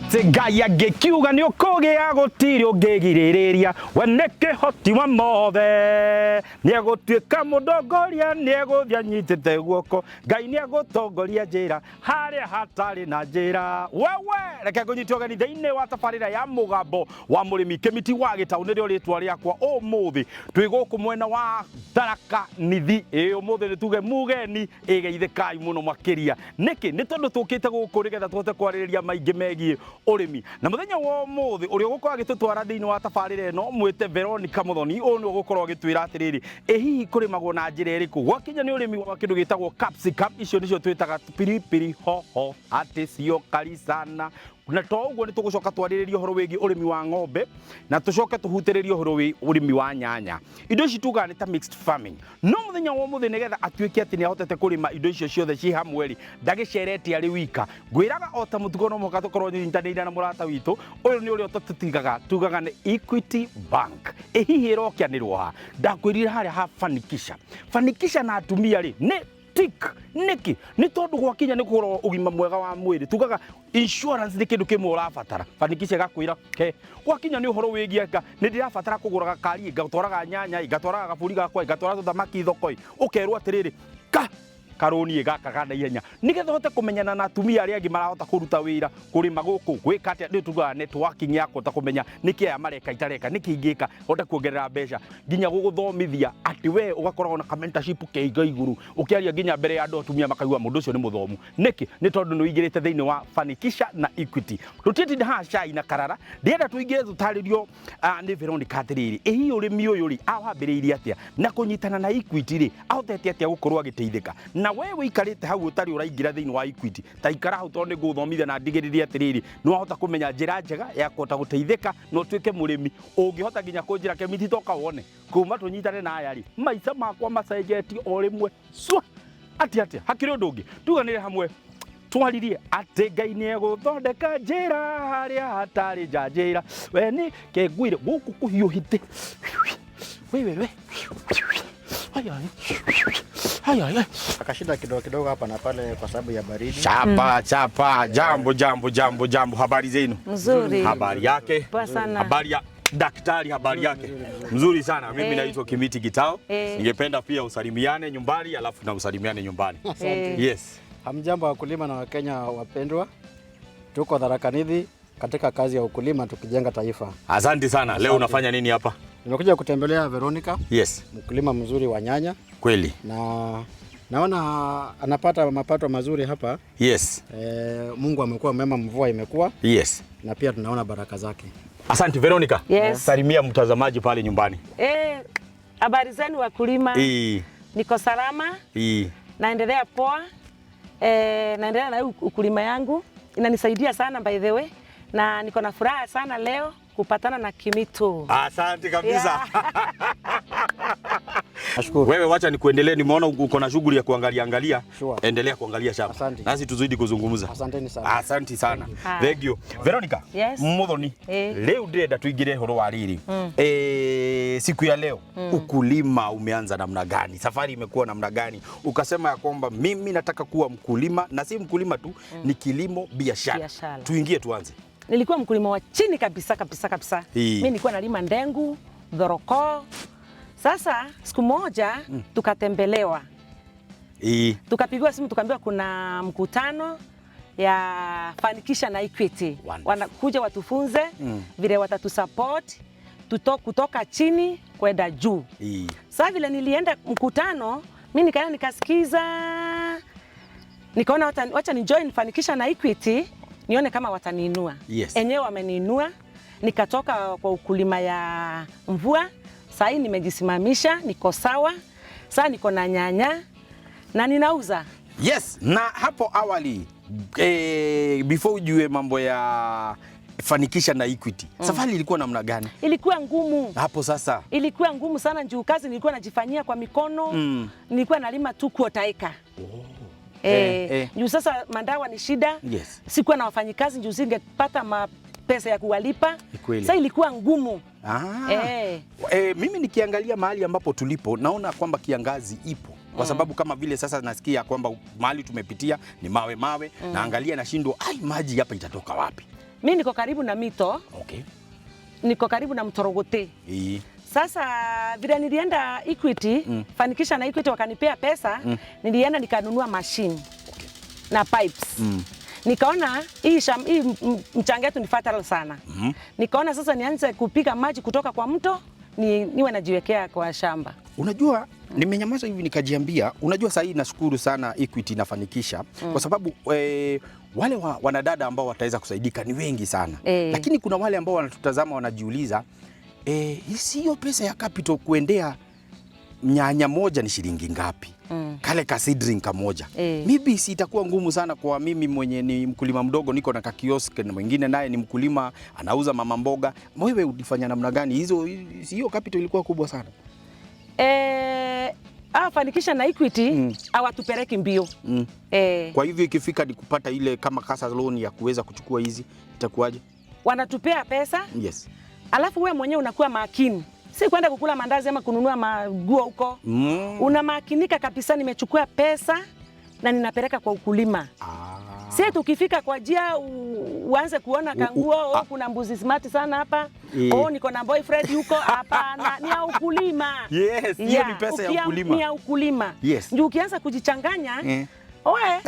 Atĩ Ngai angĩkiuga nĩ ũkũgĩa, gũtirĩ ũngĩgirĩrĩria. We nĩ kĩhoti wa mothe, nĩ egũtuĩka mũndongoria, nĩ egũthiĩ anyitĩte guoko. Ngai nĩ egũtongoria njĩra harĩa hatarĩ na njĩra. Wewe reke ngũnyite ũgeni thĩinĩ wa tabarĩra ya Mũgambo wa Mũrĩmi. Kĩmiti wa Gĩtaũ nĩrĩo rĩtwa rĩakwa. Ũmũthĩ twĩ gũkũ mwena wa Tharaka Nithi. Ĩ ũmũthĩ nĩ tuge mugeni ĩgeithĩkai mũno makĩria. Nĩkĩ? Nĩ tondũ tũkĩte gũkũ nĩgetha tũhote kwarĩrĩria maingĩ megiĩ ũrĩmi. Na mũthenya wa ũmũthĩ ũrĩa ũgũkorwo agĩtũtwara thĩinĩ wa tabarĩra ĩno mwĩte Veronica Muthoni. Ũyũ nĩwe ũgũkorwo agĩtwĩra atĩrĩrĩ, ĩ hihi kũrĩmagwo na njĩra ĩrĩkũ gwakinya nĩ ũrĩmi wa kĩndũ gĩtagwo capsicum? Icio nĩcio twĩtaga pilipili hoho, atĩ cio kali sana. Na to ũguo, nĩ tũgũcoka twarĩrĩrie ũhoro wĩgiĩ ũrĩmi wa ng'ombe na tũcoke tũhutĩrĩrie ũhoro wĩ ũrĩmi wa nyanya. Indo ici tugaga nĩ ta mixed farming. No mũthenya wa ũmũthĩ, nĩgetha atuĩke atĩ nĩ ahotete kũrĩma indo icio ciothe ciĩ hamwe rĩ, ndagĩcerete arĩ wika. Ngwĩraga o ta mũtugo, no mũhaka tũkorwo nyitanĩire na mũrata witũ. Ũyũ nĩ ũrĩa ũtatũtigaga, tugaga nĩ Equity Bank. Ĩ hihi ĩrokianĩrwo ha? Ndakwĩrire harĩa ha Fanikisha. Fanikisha na atumia rĩ nĩ tik. Nĩkĩ? Nĩ tondũ gwakinya nĩ kũrora ũgima mwega wa mwĩrĩ, tugaga insurance nĩ kĩndũ kĩmwe ũrabatara. Fanikisha ĩgakwĩra ke gwakinya nĩ ũhoro wĩgiĩ anga nĩ ndĩrabatara kũgũra gakari, ngatwaraga nyanya, ngatwaraga gaburi gakwa, ngatwara tũthamaki thoko, ũkerwo atĩrĩrĩ, ka karũni gaka ga naihenya, nĩgetha ũhote kũmenyana na atumia arĩa angĩ marahota kũruta wĩra kũrĩma gũkũ, gwĩka atĩa. Nĩ tugaga networking ya kũhota kũmenya nĩkĩ aya mareka itareka, nĩkĩ ingĩka hote kuongerera mbeca, nginya gũgũthomithia atĩ we ũgakoragwo na ka mentorship keiga igũrũ, ũkĩaria nginya mbere ya andũ atumia makaigua mũndũ ũcio nĩ mũthomu. Nĩkĩ? Nĩ tondũ nĩ ũingĩrĩte thĩinĩ wa Fanikisha na Equity. Tũtiĩtinda haha cai na karara, ndĩrenda tũingĩre tũtarĩrio nĩ Veronica atĩrĩrĩ, ĩ hihi ũrĩmi ũyũ rĩ awambĩrĩirie atĩa, na kũnyitana na Equity rĩ ahotete atĩa gũkorwo agĩteithĩka. Na we wĩikarĩte hau ũtarĩ ũraingĩra thĩinĩ wa Equity, ta ikara hau, tondũ nĩ ngũgũthomithia na ndigĩrĩrie atĩrĩrĩ, nĩ wahota kũmenya njĩra njega ya kũhota gũteithĩka na ũtuĩke mũrĩmi ũngĩhota nginya kũnjĩra, "Kĩmiti, toka wone, kuma tũnyitane na aya rĩ, maica makwa macenjetie o rĩmwe cua." Atĩ atĩa? Hakĩrĩ ũndũ ũngĩ tuganĩre hamwe twaririe atĩ Ngai nĩ egũthondeka njĩra harĩa hatarĩ nja njĩra. We nĩ kengwire gũkũ kũhiũhĩte we we we. Ai, ai. Ai, ai, ai. Akashinda kidogo kidogo hapa na pale kwa sababu ya baridi. Chapa chapa, jambo jambo jambo jambo, habari zenu? Mzuri. Habari yake? Poa sana. Habari ya daktari? Habari yake? Mzuri sana. Mimi naitwa Kimiti Gitao. Ningependa pia usalimiane nyumbani, alafu na usalimiane nyumbani. Yes. Hamjambo wakulima na Wakenya wapendwa, tuko Tharaka Nithi katika kazi ya ukulima tukijenga taifa. Asante sana. Leo unafanya nini hapa? Nimekuja kutembelea Veronica, mkulima mzuri wa nyanya, na naona anapata mapato mazuri hapa. Mungu amekuwa mema, mvua imekuwa na pia tunaona baraka zake. Asante Veronica. Yes. Salimia mtazamaji pale nyumbani. Habari zenu wakulima? Niko salama, naendelea poa. Naendelea na hii ukulima yangu, inanisaidia sana by the way, na niko na furaha sana leo kupatana na Kimito. Asante kabisa. Nashukuru. Wewe wacha nikuendelee, nimeona uko na shughuli ya kuangalia angalia. Sure. Endelea kuangalia shamba. Asante. Nasi tuzidi kuzungumza. Asanteni sana. Asante sana. Haya. Thank you. Veronica. Yes. Muthoni. Leo ndĩrenda tuingire horo wa riri. Siku ya leo ukulima umeanza namna gani? Safari imekuwa namna gani? Ukasema ya kwamba mimi nataka kuwa mkulima na si mkulima tu, ni kilimo biashara. Biashara. Tuingie tuanze. Nilikuwa mkulima wa chini kabisa kabisa kabisa. Mimi nilikuwa nalima ndengu, dhoroko. Sasa siku moja tukatembelewa, tukapigiwa simu, tukaambiwa kuna mkutano ya Fanikisha na Equity. Wanakuja watufunze vile watatusupport kutoka chini kwenda juu. Sasa vile nilienda mkutano, mi nikaenda nikasikiza, nikaona wacha ni join Fanikisha na Equity nione kama wataniinua. Enyewe wameniinua, nikatoka kwa ukulima ya mvua, sasa hii nimejisimamisha, niko sawa. Sasa niko na nyanya na ninauza. Yes, na hapo awali before ujue mambo ya Fanikisha na Equity, safari ilikuwa namna gani? Ilikuwa ngumu. Hapo sasa. Ilikuwa ngumu sana juu kazi nilikuwa najifanyia kwa mikono. Nilikuwa nalima tu quarter acre. Juu sasa mandawa ni shida. Sikuwa na wafanyikazi juu singepata mapesa ya kuwalipa. Ni kweli. Sasa ilikuwa ngumu. Mimi nikiangalia mahali ambapo tulipo naona kwamba kiangazi ipo kwa sababu kama vile sasa nasikia kwamba mahali tumepitia ni mawe mawe, naangalia nashindwa, ai, maji hapa itatoka wapi? Mi niko karibu na mito. Okay. Niko karibu na Mtorogote. Sasa vile nilienda Equity, Fanikisha na Equity wakanipea pesa, nilienda nikanunua machine. Okay. Na pipes. Nikaona hii mchanga yetu ni fertile sana. Nikaona sasa nianze kupiga maji kutoka kwa mto, niwe najiwekea kwa shamba. Unajua nimenyamaza hivi nikajiambia, unajua sasa hii nashukuru sana Equity inafanikisha kwa sababu wale wanadada ambao wataweza kusaidika ni wengi sana. Lakini kuna wale ambao wanatutazama wanajiuliza, hiyo pesa ya capital kuendea nyanya moja ni shilingi ngapi? Kale ka seedling kamoja. Maybe si itakuwa ngumu sana kwa mimi mwenye ni mkulima mdogo, niko na kakiosk na mwingine naye ni mkulima anauza mama mboga. Wewe ulifanya namna gani? Hizo hiyo capital ilikuwa kubwa sana. Fanikisha na Equity hawatupeleki mbio. Kwa hivyo ikifika ni kupata ile kama kasa loan ya kuweza kuchukua hizi itakuwaje? Wanatupea pesa. Yes. Alafu wewe mwenyewe unakuwa makini. Si kwenda kukula mandazi ama kununua maguo huko. Unamakinika kabisa, nimechukua pesa na ninapeleka kwa ukulima. Si tukifika kwa jia uanze kuona kanguo, kuna mbuzi smart sana hapa. Niko na boyfriend huko. Hapana, ni ya ukulima. Yes, hiyo ni pesa ya ukulima. Ni ya ukulima. Yes. Ndio ukianza kujichanganya, oe.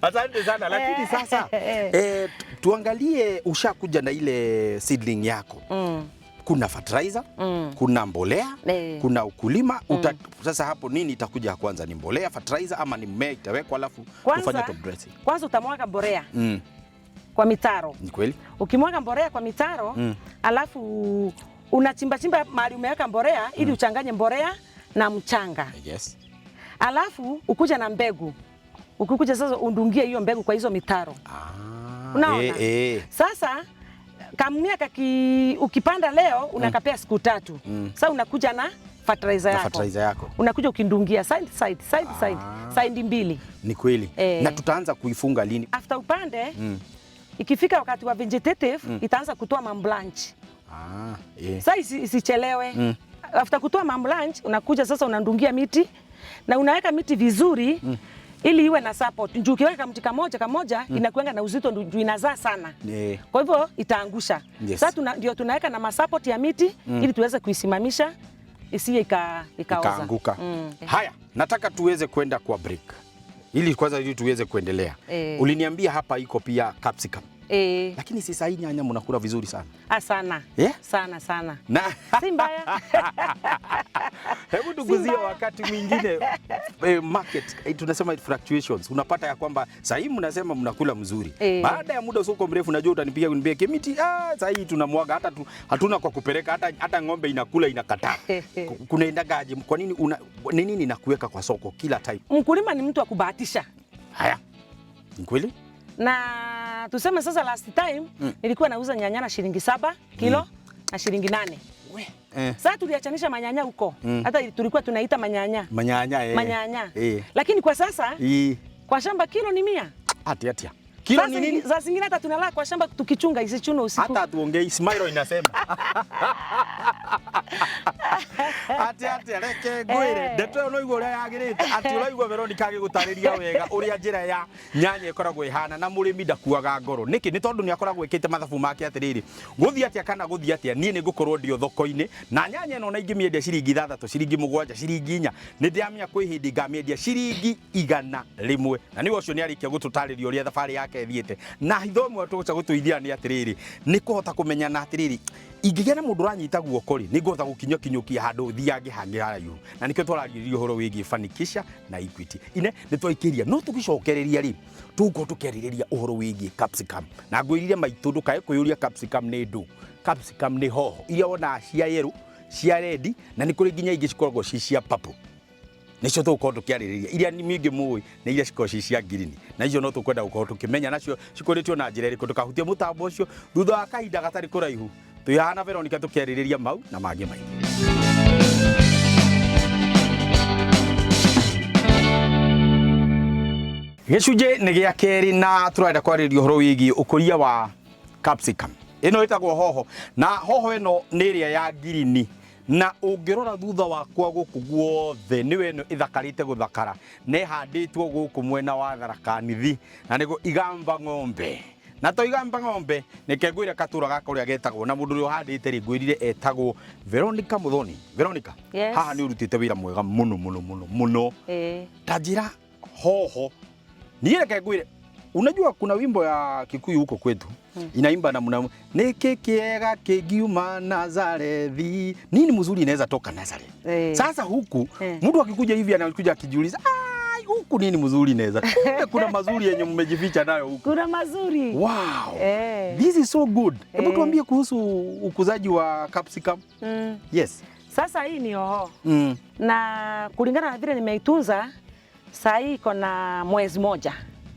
Asante sana, lakini sasa tuangalie, ushakuja na ile seedling yako. Kuna fertilizer, kuna mbolea, kuna ukulima. Sasa hapo nini itakuja kwanza? Ni mbolea, fertilizer ama ni mmea itawekwa alafu ufanye top dressing? Kwanza utamwaga mbolea kwa mitaro. Ni kweli? Ukimwaga mbolea kwa mitaro, alafu unachimba chimba mahali umeweka mbolea ili uchanganye mbolea na mchanga. Yes. Alafu ukuja na mbegu. Ukikuja sasa undungie hiyo mbegu kwa hizo mitaro. Unaona? Sasa kamia ukipanda leo unakapea siku 3. Sasa unakuja na fertilizer yako. Fertilizer yako. Unakuja ukindungia side side side side side mbili. Ni kweli. Na tutaanza kuifunga lini? After upande, ikifika wakati wa vegetative itaanza kutoa mamblanch. Sasa isichelewe. After kutoa mamblanch unakuja sasa unandungia miti na unaweka miti vizuri. Ili iwe na support. Njoo ukiweka mti kamoja kamoja inakuanga na uzito, njoo inazaa sana. Kwa hivyo itaangusha. Yes. Sasa ndio tunaweka na support ya miti ili tuweze kuisimamisha isiye ikaoza. Ikaanguka. Haya, nataka tuweze kwenda kwa break. Ili kwanza ili tuweze kuendelea. Uliniambia hapa iko pia capsicum. Lakini si sahi nyanya mnakula vizuri sana. Sana. Yeah? Sana sana. Na si mbaya. Hebu tuguzie wakati mwingine market tunasema fluctuations. Unapata ya kwamba sahi mnasema mnakula mzuri. Baada ya muda usio mrefu najua utanipiga kuniambia Kimiti, sahi tunamwaga hata hatuna kwa kupeleka, hata ng'ombe inakula inakataa. Kunaendagaje? Kwa nini nini ninakuweka kwa soko kila time? Mkulima ni mtu wa kubahatisha. Haya. Ni kweli? Na tuseme sasa last time nilikuwa nauza nyanya na shilingi 7 kilo na shilingi 8. Sasa tuliachanisha manyanya huko. Hata tulikuwa tunaita manyanya. Manyanya Manyanya. Lakini kwa sasa kwa shamba kilo ni 100. Ati ati. Kilo ni nini? Za zingine hata tunalala kwa shamba tukichunga isichune usiku. Hata tuongei Smile inasema. Ati ati reke ngwire ndeto no igwo uria yagirite ati uraigua Veronica agigutariria wega uria njira ya nyanya ikoragwo ihana na murimi ndakuaga ngoro niki ni tondu ni akoragwo ikite mathabu make atiriri guthii atia kana guthii atia nie ni ngukorwo ndio thoko-ini na nyanya ino na ingimiendia ciringi 6 ciringi 7 ciringi 4 ni ndiramenya kwi hindi ngamiendia ciringi 100 na ni ucio ni arikia gututariria uria thabari yake ithiite na hitho imwe tuguca gutuithia ni atiriri ni kuhota kumenya na atiriri ingĩgĩa na mũndũ ũranyita guoko rĩ nĩ ngũhota gũkinya kinyũkia handũ thiange hangĩ haraihu na nĩkĩo twararirie ũhoro wĩgiĩ Fanikisha na Equity ine nĩ twaikĩria no tũgĩcokereria rĩ tũgũkorwo tũkĩarĩrĩria ũhoro wĩgiĩ capsicum na ngwĩrire maitũ ndũkae kwĩyũria capsicum nĩ ndũ capsicum nĩ hoho iria wonaga cia yellow cia red na nĩ kũrĩ nginya ingĩ cikoragwo ci cia purple nicio tũgũkorwo tũkĩarĩrĩria iria mingĩ mũĩ nĩ iria cikoragwo ci cia ngirini na icio no tũkwenda gũkorwo tũkĩmenya nacio cikũrĩtio na njĩra ĩrĩkũ ndũkahutie mũtambo ũcio thutha wa kahinda gatarĩ kũraihu twĩ Veronica tũkĩarĩrĩria mau na mangĩ maingĩ. Gĩcunjĩ nĩ gĩa kerĩ na tũrenda kwarĩrĩria ũhoro wĩgiĩ ũkũria wa capsicum ĩno ĩtagwo hoho na hoho ĩno nĩ ĩrĩa ya ngirini Na ũngĩrora thutha wakwa gũkũ guothe nĩwe ĩno ĩthakarĩte gũthakara na ĩhandĩtwo gũkũ mwena wa Tharaka Nithi, na nĩguo Igamba Ng'ombe. Na to Igamba Ng'ombe, nĩke ngwĩre katũra gaka ũrĩa getagwo, na mũndũ ũrĩa ũhandĩte rĩ ngwĩrire etagwo Veronica Muthoni. Veronica, yes. Haha nĩ ũrutĩte wĩra mwega mũno mũno mũno mũno. Ta njĩra hoho niĩ reke ngwĩre, unajua kuna wimbo ya Kikuyu huko kwetu inaimba namna niki kiega kingiuma Nazarethi, nini mzuri inaweza toka Nazareth. Sasa huku mtu akikuja hivi anakuja akijiuliza, huku nini mzuri inaweza, kumbe kuna mazuri yenye mmejificha nayo huku. Kuna mazuri. Wow. This is so good. Hebu tuambie kuhusu ukuzaji wa capsicum. Yes. Sasa hii ni hoho. Na kulingana na vile nimeitunza, saa hii iko na mwezi moja.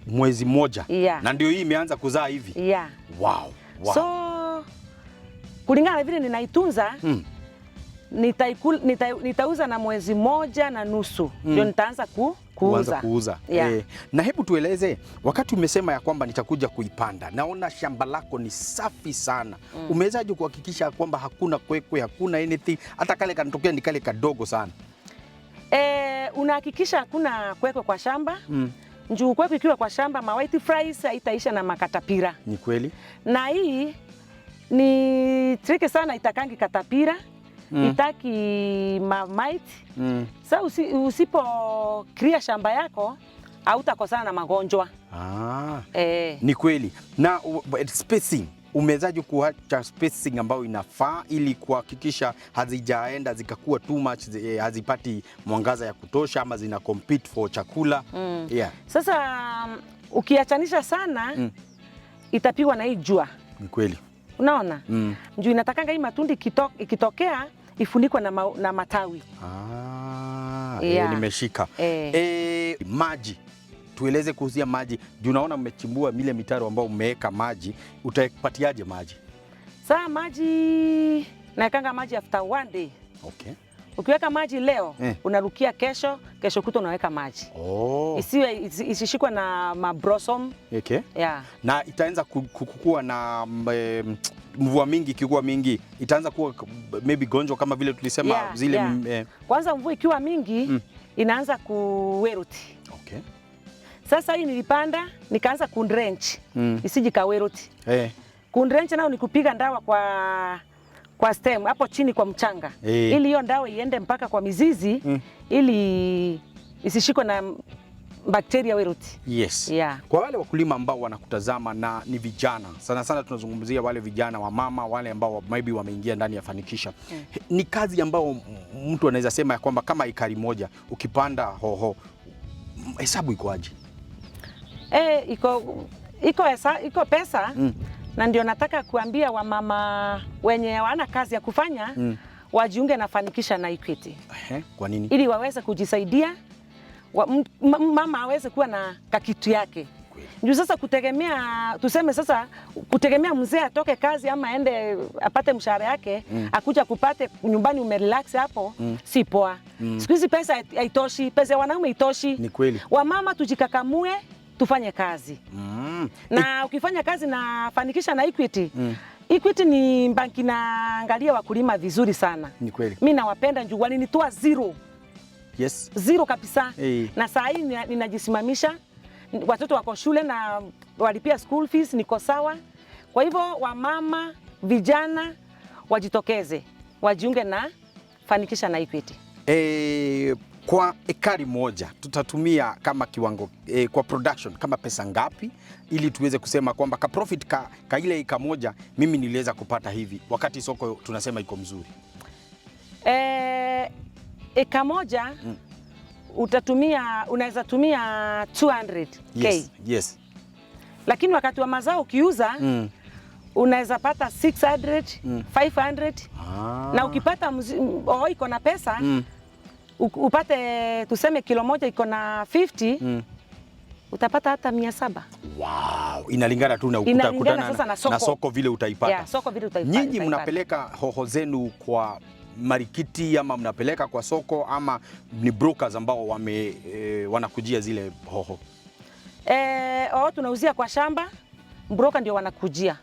Mwezi moja. Yeah. Na ndio hii imeanza kuzaa hivi. Yeah. Wow. Wow. So kulingana na vile ninaitunza, nitauza na mwezi moja na nusu. Ndio nitaanza kuuza. Yeah. Na hebu tueleze, wakati umesema ya kwamba nitakuja kuipanda, naona shamba lako ni safi sana. Umewezaje kuhakikisha kwamba hakuna kwekwe, hakuna anything, hata kale kanatokea ni kale kadogo sana? Unahakikisha hakuna kwekwe kwa shamba. Njuu kwekwe ikiwa kwa shamba, ma white fries haitaisha na makatapira. Ni kweli. Na hii ni tricky sana, itakangi katapira. Itaki mite. Sasa usipo clear shamba yako hautakosana na magonjwa. Ni kweli. Na spacing, umewezaje kuacha spacing ambayo inafaa ili kuhakikisha hazijaenda zikakuwa too much, hazipati mwangaza ya kutosha ama zina compete for chakula? Yeah. Sasa ukiachanisha sana itapigwa na hii jua. Ni kweli. Unaona? Njoo inatakanga hii matunda ikitokea ifunikwe na matawi. Yeah. Nimeshika. Maji. Tueleze kuhusu maji. Juu naona mmechimbua mile mitaro ambao umeweka maji, utapatiaje maji? Saa maji naekanga maji after one day. Okay. Ukiweka maji leo, unarukia kesho, kesho kuto unaweka maji. Isiwe isishikwe na mablossom. Okay. Yeah. Na itaanza kukua na mvua mingi, ikikuwa mingi itaanza kuwa maybe gonjwa kama vile tulisema. Zile. Kwanza mvua ikiwa mingi inaanza kuweruti. Okay. Sasa hii nilipanda nikaanza kundrench. Isije kaweruti. Kundrench nao ni kupiga ndawa kwa stem hapo chini kwa mchanga. Ili hiyo ndawa iende mpaka kwa mizizi, ili isishikwe na bakteria weruti. Yes. Yeah. Kwa wale wakulima ambao wanakutazama na ni vijana, sana sana tunazungumzia wale vijana wa mama, wale ambao maybe wameingia ndani ya Fanikisha. Ni kazi ambao mtu anaweza sema ya kwamba kama ekari moja ukipanda hoho, hesabu iko aje? Iko pesa. Na ndio nataka kuambia wamama wenye hawana kazi ya kufanya wajiunge na Fanikisha na Equity. Kwa nini? Ili waweze kujisaidia, mama aweze kuwa na kakitu yake. Ndio sasa kutegemea, tuseme sasa kutegemea mzee atoke kazi ama aende apate mshahara yake, akuja kupate nyumbani umerelax hapo, si poa. Siku hizi pesa haitoshi, pesa ya wanaume haitoshi. Ni kweli. Wamama tujikakamue, tufanye kazi. Na ukifanya kazi na Fanikisha na Equity, Equity ni banki na angalia wakulima vizuri sana. Ni kweli. Mimi nawapenda njoo walinitoa zero. Yes. Zero kabisa. Na saa hii ninajisimamisha, watoto wako shule na walipia school fees, niko sawa. Kwa hivyo wamama, vijana wajitokeze, wajiunge na Fanikisha na Equity. Kwa ekari moja tutatumia kama kiwango kwa production kama pesa ngapi ili tuweze kusema kwamba ka profit ka ile eka moja mimi niliweza kupata hivi, wakati soko tunasema iko mzuri? Eka moja utatumia, unaweza tumia 200k. Yes, yes. Lakini wakati wa mazao ukiuza unaweza pata 600, 500. Na ukipata iko na pesa, upate tuseme kilo moja iko na 50, utapata hata 700. Wow, inalingana tu na ukutana sasa na soko. Na soko vile utaipata. Yeah, soko vile utaipata. Nyinyi mnapeleka hoho zenu kwa marikiti ama mnapeleka kwa soko ama ni brokers ambao wanakujia zile hoho? Tunauzia kwa shamba. Broker ndio wanakujia.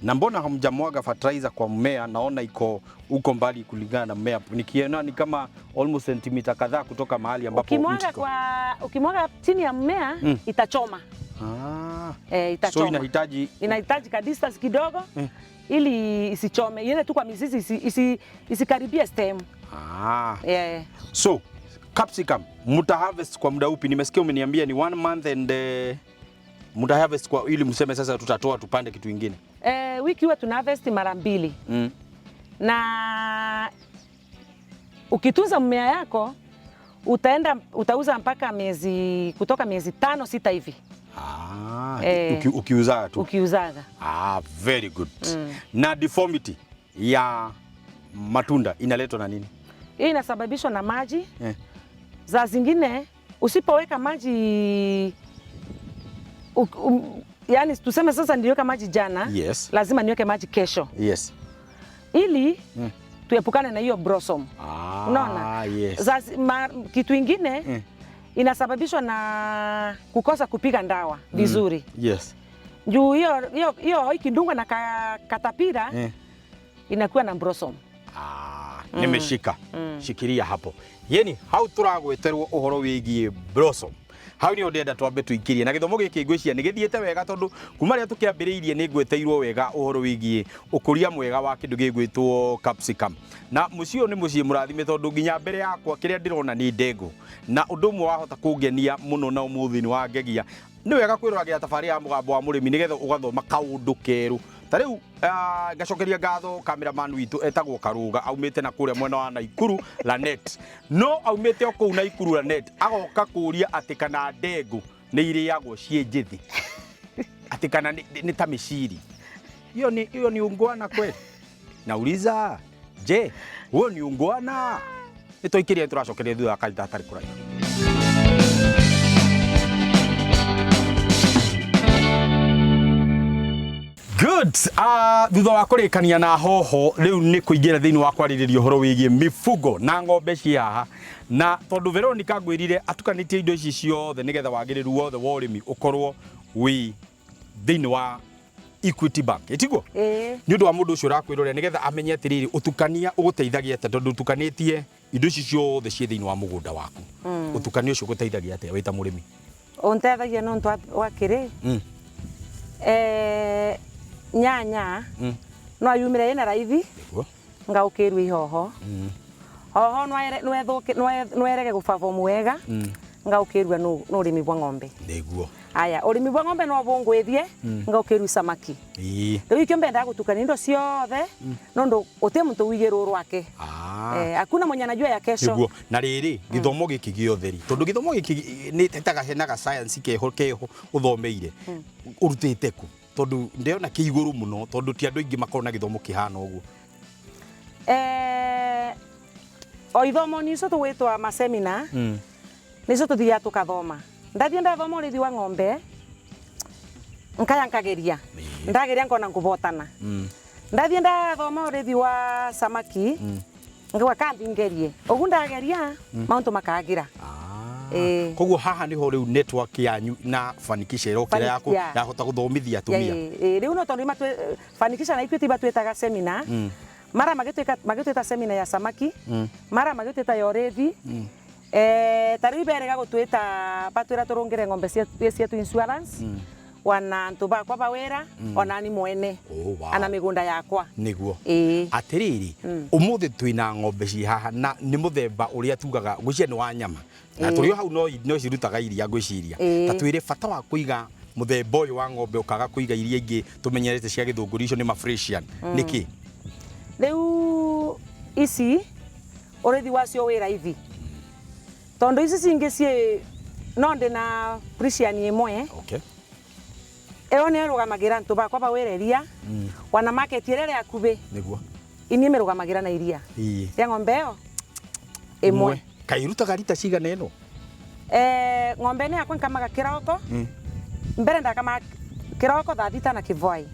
Na mbona hamjamwaga fertilizer kwa mmea? Naona iko uko mbali kulingana na mmea. Nikiona ni kama almost sentimita kadhaa kutoka mahali ambapo Ukimwaga ukimwaga chini ya mmea itachoma. Itachoma. So inahitaji ka distance kidogo ili isichome. Iende tu kwa mizizi, isikaribie stem. So capsicum mta harvest kwa muda upi? Nimesikia umeniambia ni 1 month and mta harvest kwa ili mseme sasa tutatoa tupande kitu kingine. Wiki huwa tuna harvest mara 2. Na ukitunza mmea yako utaenda utauza mpaka miezi, kutoka miezi 5 6 hivi. Ukiuzaga tu. Ukiuzaga. Very good. Na deformity ya matunda inaletwa na nini? Hii inasababishwa na maji. Za zingine usipoweka maji, yani tuseme sasa niliweka maji jana, lazima niweke maji kesho. Ili tuepukane na hiyo blossom. Unaona? Kitu ingine inasababishwa na kukosa kupiga ndawa vizuri. Juu hiyo ikidungwa na katapira inakuwa na blossom. Nimeshika. Shikiria hapo. Yeni hau turagweterwo uhoro wigie blossom. Hau nio ndenda twambe tuikirie na githomo giki ngwiciria ni githiete wega tondu kuma riria tukiambiriirie ni ngweteirwo wega uhoro wigie ukuria mwega wa kindu gigwitwo capsicum. Na muciĩ ũyũ nĩ mũciĩ mũrathime tondu nginya mbere yakwa kiria ndirona ni ndengu. Na undu umwe wahota kungenia muno na umuthi ni wangegia. Ni wega kwĩroragira tabarĩra ya Mũgambo wa Mũrĩmi nigetha ũgathoma kaũndũ kerũ. Ta rĩu ngacokeria ngatho cameraman witũ etagwo Karuga aumĩte na kũrĩa mwena wa Naikuru Lanet. No aumĩte o kũu Naikuru Lanet agoka kũria atĩ kana ndengũ nĩ irĩagwo ciĩ njĩthĩ. Atĩ kana nĩ ta mĩciri. Hiyo ni ungwana kweli? Nauliza, je, huo ni ungwana? Nĩ twaikĩria tũracokeria thutha wa kahinda hatarĩ kũraihu. Good. Thutha wa kũrĩkania na hoho rĩu nĩ kũingĩra thĩinĩ wa kwarĩrĩria ũhoro wĩgiĩ mifugo na ng'ombe ciĩ haha. Na tondũ Veronica ngwĩrire atukanĩtie indo ici ciothe nĩgetha wagĩrĩru wothe wa ũrĩmi ũkorwo wĩ thĩinĩ wa Equity Bank. Ĩtiguo? Nĩ ũndũ wa mũndũ ũcio ũrakwĩrorera nĩgetha amenye atĩrĩrĩ ũtukania ũgũteithagia atĩa tondũ ũtukanĩtie indo ici ciothe ciĩ thĩinĩ wa mũgũnda waku. Ũtukania ũcio ũgũteithagia atĩa wĩ ta mũrĩmi? Ũnteithagia nĩ ũndũ wa kĩrĩ? Nyanya no yumire ina raithi ngaukirwa ihoho. Hoho no erege guperform wega ngaukirwa no urimi bwa ng'ombe. Niguo. Aya urimi bwa ng'ombe no bungwithie ngaukirwa samaki. Riu ikio mbenda gutukania indo ciothe nondu uti muntu wigirwo rwake. Hakuna mwenye anajua ya kesho. Niguo. Na riri githomo giki giothe ri tondu githomo giki ni taga henaga science keho keho uthomeire urutite ku? Tondu ndĩrona kĩ igũrũ mũno tondu ti andũ aingĩ makoragwo na gĩthomo kĩhana ũguo. O ithomo nicio tũgwĩtwa masemina nicio tũthiaga tũkathoma. Ndathiĩ ndathoma ũrĩithi wa ng'ombe nkaya nkageria ndageria nkona ngũbotana. Ndathiĩ ndathoma ũrĩithi wa samaki ngauga kambi ngerie ũguo ndageria maũndũ makagira. Koguo haha niho riu network yanyu na Fanikisha irokira yaku yahota guthomithia atumia. Riu no tondu Fanikisha na Equity batwitaga seminar. Mara magitwita seminar ya samaki, mara magitwita ya ũrĩithi. Ta riu iberega gutwita batwira turungire ng'ombe cietu insurance. Wana antu bakwa ba wira ona ni mwene. Ana migunda yakwa. Niguo. Atiriri umuthi twina ng'ombe ci haha na ni muthemba uria tugaga ngwiciria ni wa nyama. Na turi hau no cirutaga iria ngwiciria. Ta twire bata wa kuiga muthemba uyu wa ng'ombe ukaga kuiga iria ingi tumenyerete cia githunguri icio ni ma Frisian. Niki? Riu ici urithi wacio wi raithi. Tondu ici cingi ci no ndina Frisian imwe. Eo nä rugamagira antu bakwa bawereria wana market ĩrĩa ĩrĩ hakuhĩ. Niguo. Inie mĩrũgamagĩra na iria rĩa ng'ombe ĩyo ĩmwe. Kairutaga rita cigana ĩno? Ng'ombe ĩno yakwa nkamaga kĩroko. Mbere ndakamaga kĩroko thaa thita na kĩbwai.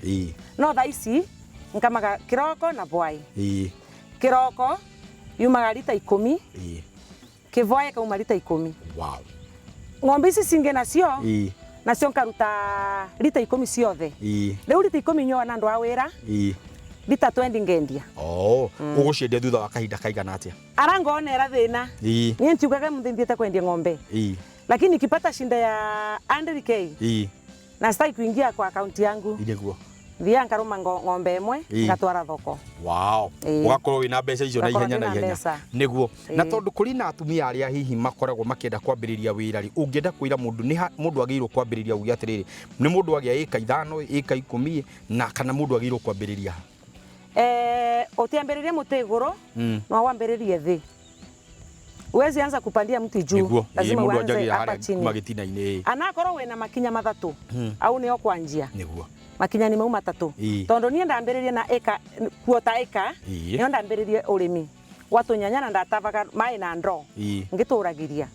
No thaa ici nkamaga kĩroko na bwai. Kĩroko yumaga rita 10. Kĩbwai kauma rita 10. Wow. Ng'ombe ici cingĩ nacio Nacio nkaruta lita 10 ciothe. Riu lita 10 nyoa na andu a wira. Lita 20 ngendia. Oh, uguciendia thutha wa kahinda kaigana atia? Arangonera thina. Nie ntiugaga mundu nthiete kwendia ng'ombe. Lakini nikipata shinda ya 100K. Na sitaki kuingia kwa akaunti yangu. Niguo. Thia nkaruma ng'ombe imwe ngatwara thoko. Wow. Ugakorwo wina mbeca icio na ihenya na ihenya. Niguo. Na tondu kuri na atumia aria hihi makoragwo makienda kwambiriria wira ri, ungienda kwira mundu ni mundu agirwo kwambiriria uge atiriri, ni mundu agia ika 5, ika 10 na kana mundu agirwo kwambiriria? Utiambiririe muti iguru, no wambiririe thi. Uwezi anza kupandia mti juu, lazima uanze hapa chini magitina-ini. Anakorwo wina makinya mathatu, au nio kwanjia. Niguo. Makinya ni mau matatu. Tondu nie ndambiririe na eka kuota eka, nio ndambiririe urimi wa tunyanya na ndatavaga mai na ndoo ngituragiria.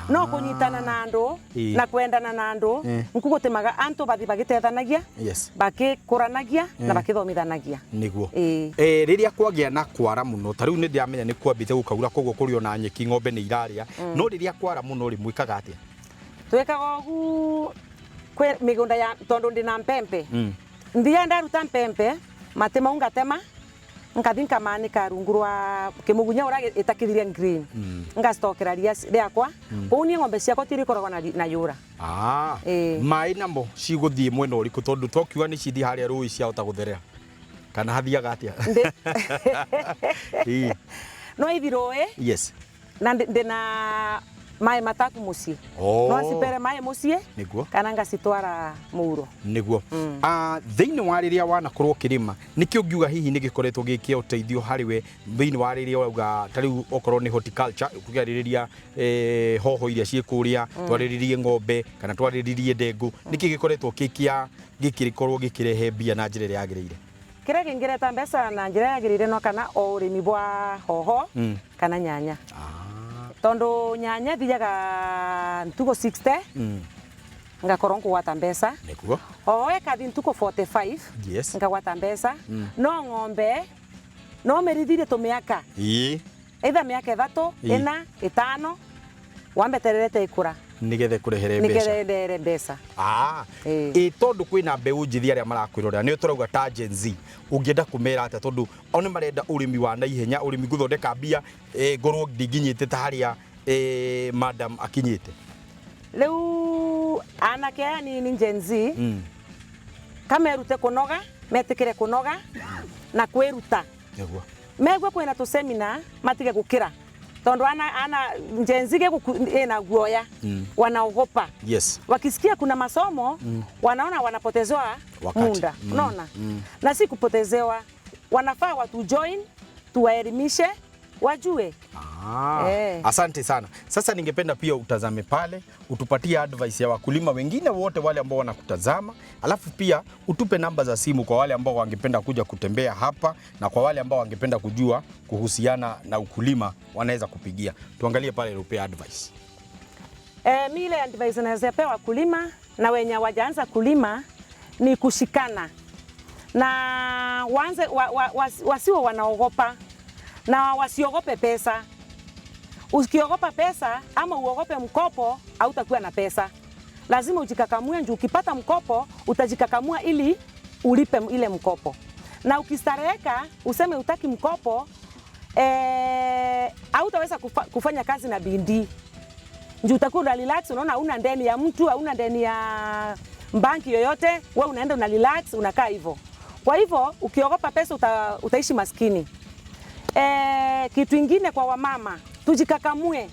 No kunyitana na andu na kwendana na andu nkugutimaga antu bathi bagitethanagia, bakikuranagia na bakithomithanagia. Niguo. Riria kwagia na kwara muno ta riu ni ndiramenya ni kwambite gukaura koguo kuri ona nyeki ng'ombe ni iraria, no riria kwara muno ri mwikaga atia? Twikaga ogu kwe migunda ya tondu ndina mpempe. Nthia ndaruta mpempe mati mau ngatema nkathi nkamanika rungu rwa kimugunya uria itakithirie green. Ngacitokera ria riakwa. Kuu nie ng'ombe ciakwa tirikoragwo na yura. Mai namo ciguthie mwena uriku tondu twakiuga ni cithi haria rui ciahota gutherera kana hathiaga atia? No ithi rui. Yes. Na ndina mai mataku mucii. No cipere mai mucii kana ngacitwara muuro. Niguo. Thiini wa riria wanakorwo ukirima niki ungiuga hihi ni gikoretwo gikia uteithio hari we thiini wa riria urauga ta riu okorwo ni horticulture ukiaririria hoho iria ciĩ kuria, twariririe ng'ombe kana twariririe ndengu, niki gikoretwo gikia gikirikorwo gikirehe mbia na njira ĩrĩa yagĩrĩire? Kiria kingireta mbeca na njira yagĩrĩire no kana o urimi bwa hoho kana nyanya. Tondu nyanya thiaga ntuko 60 ngakorwo nkugwata mbeca. Niguo. O ekathi ntuko 45. Yes. Nkagwata mbeca. No ng'ombe no merithirie tumiaka. Either miaka 3, 4, 5 wambetererete ikura nigetha kurehere mbeca. Nigetha ndere mbeca. Tondu kwina mbeu njithi aria marakwirorera nio turauga ta Gen Z, ungienda kumera atia tondu o ni marenda urimi wa na ihenya, urimi guthondeka mbia, ngorwo ndinginyite ta haria madam akinyite? Riu anake aya nini Gen Z kamerute kunoga, metikire kunoga na kwiruta. Niguo. Megwe kwina tu seminar matige gukira tondu ana Gen Z ina guoya, wanaogopa. Yes. Wakisikia kuna masomo wanaona wanapotezewa muda. Unaona? Na si kupotezewa, wanafaa watu join, tuwaelimishe, wajue. Asante sana. Sasa ningependa pia utazame pale, utupatie advice ya wakulima wengine wote wale ambao wanakutazama, alafu pia utupe namba za simu kwa wale ambao wangependa kuja kutembea hapa na kwa wale ambao wangependa kujua kuhusiana na ukulima wanaweza kupigia. Tuangalie pale upe advice. Mimi ile advice naweza pewa wakulima na wenye wajaanza kulima ni kushikana na waanze wasiwe wanaogopa na wasiogope pesa. Ukiogopa pesa ama uogope mkopo, hautakuwa na pesa. Lazima ujikakamue, juu ukipata mkopo utajikakamua ili ulipe ile mkopo. Na ukistareheka useme utaki mkopo, hautaweza kufanya kazi na bidii. Juu utakuwa una relax, unaona hauna ndeni ya mtu, hauna ndeni ya banki yoyote, wewe unaenda una relax, unakaa hivyo. Kwa hivyo ukiogopa pesa utaishi maskini. Kitu ingine kwa wamama, tujikakamue.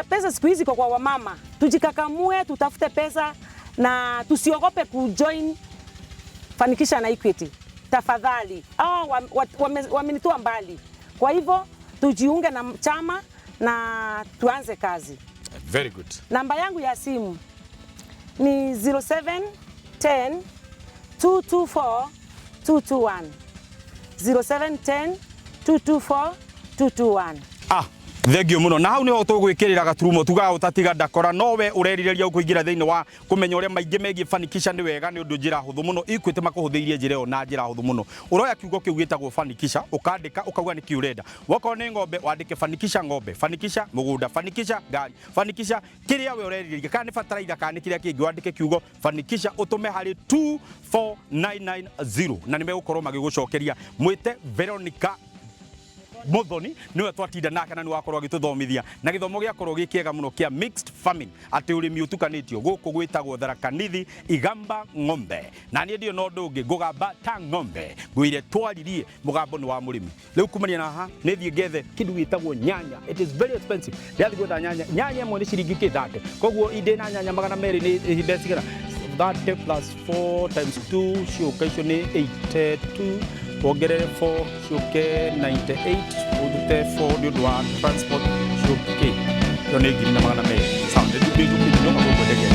Pesa siku hizi kwa wamama, tujikakamue, tutafute pesa na tusiogope kujoin Fanikisha na Equity. Tafadhali. Wamenitoa mbali. Kwa hivyo tujiunge na chama na tuanze kazi. Very good. Namba yangu ya simu ni 07 10 224 221. 07 10 224 221. Thengio muno. Na hau niho tũgwĩkĩrĩra gaturumo, tugaga ũtatiga ndakora. No we ũrerirĩria kũingĩra thĩinĩ wa kũmenya ũrĩa maingĩ megiĩ Fanikisha, nĩ wega nĩ ũndũ njĩra hũthũ mũno. Equity makũhũthĩirie njĩra ĩyo na njĩra hũthũ mũno. Ũroya kiugo kĩu gĩtagwo Fanikisha, ũkandĩka, ũkauga nĩkĩ ũrenda. Wokorwo nĩ ng'ombe, wandĩke Fanikisha ng'ombe, Fanikisha mũgũnda, Fanikisha ngari, Fanikisha kĩrĩa we ũrerirĩria, kana nĩ bataraitha, kana nĩ kĩrĩa kĩngĩ, wandĩke kiugo Fanikisha ũtũme harĩ 24990 na nĩ megũkorwo magĩgũcokeria. Mwĩte Veronica Muthoni, niwe twatinda nake na niwakorwo agĩtũthomithia na gĩthomo gĩakorwo gĩ kĩega mũno kĩa mixed farming, atĩ ũrĩmi ũtukanĩtio. Gũkũ gwĩtagwo Tharaka Nithi, Igamba ng'ombe. Na niĩ ndio no ũndũ ũngĩ ngũgamba ta ng'ombe ngwĩre twaririe mũgambo nĩ wa mũrĩmi. Rĩu kumania na haha nĩ thiĩ ngethe kĩndũ gĩtagwo nyanya. It is very expensive. Ndĩrathiĩ gwetha nyanya. Nyanya ĩmwe nĩ ciringi kĩ 30, koguo indĩ na nyanya 200 nĩ mbeca cigana? 30 plus 4 times 2 ciũka icio nĩ 82, wongerere 4 ciũke 98, ũrute 4 nĩ ũndũ wa transport, ciũke ĩyo nĩ 1,200. Sawa, nĩ ndũkĩte ndoka gũkwenderia.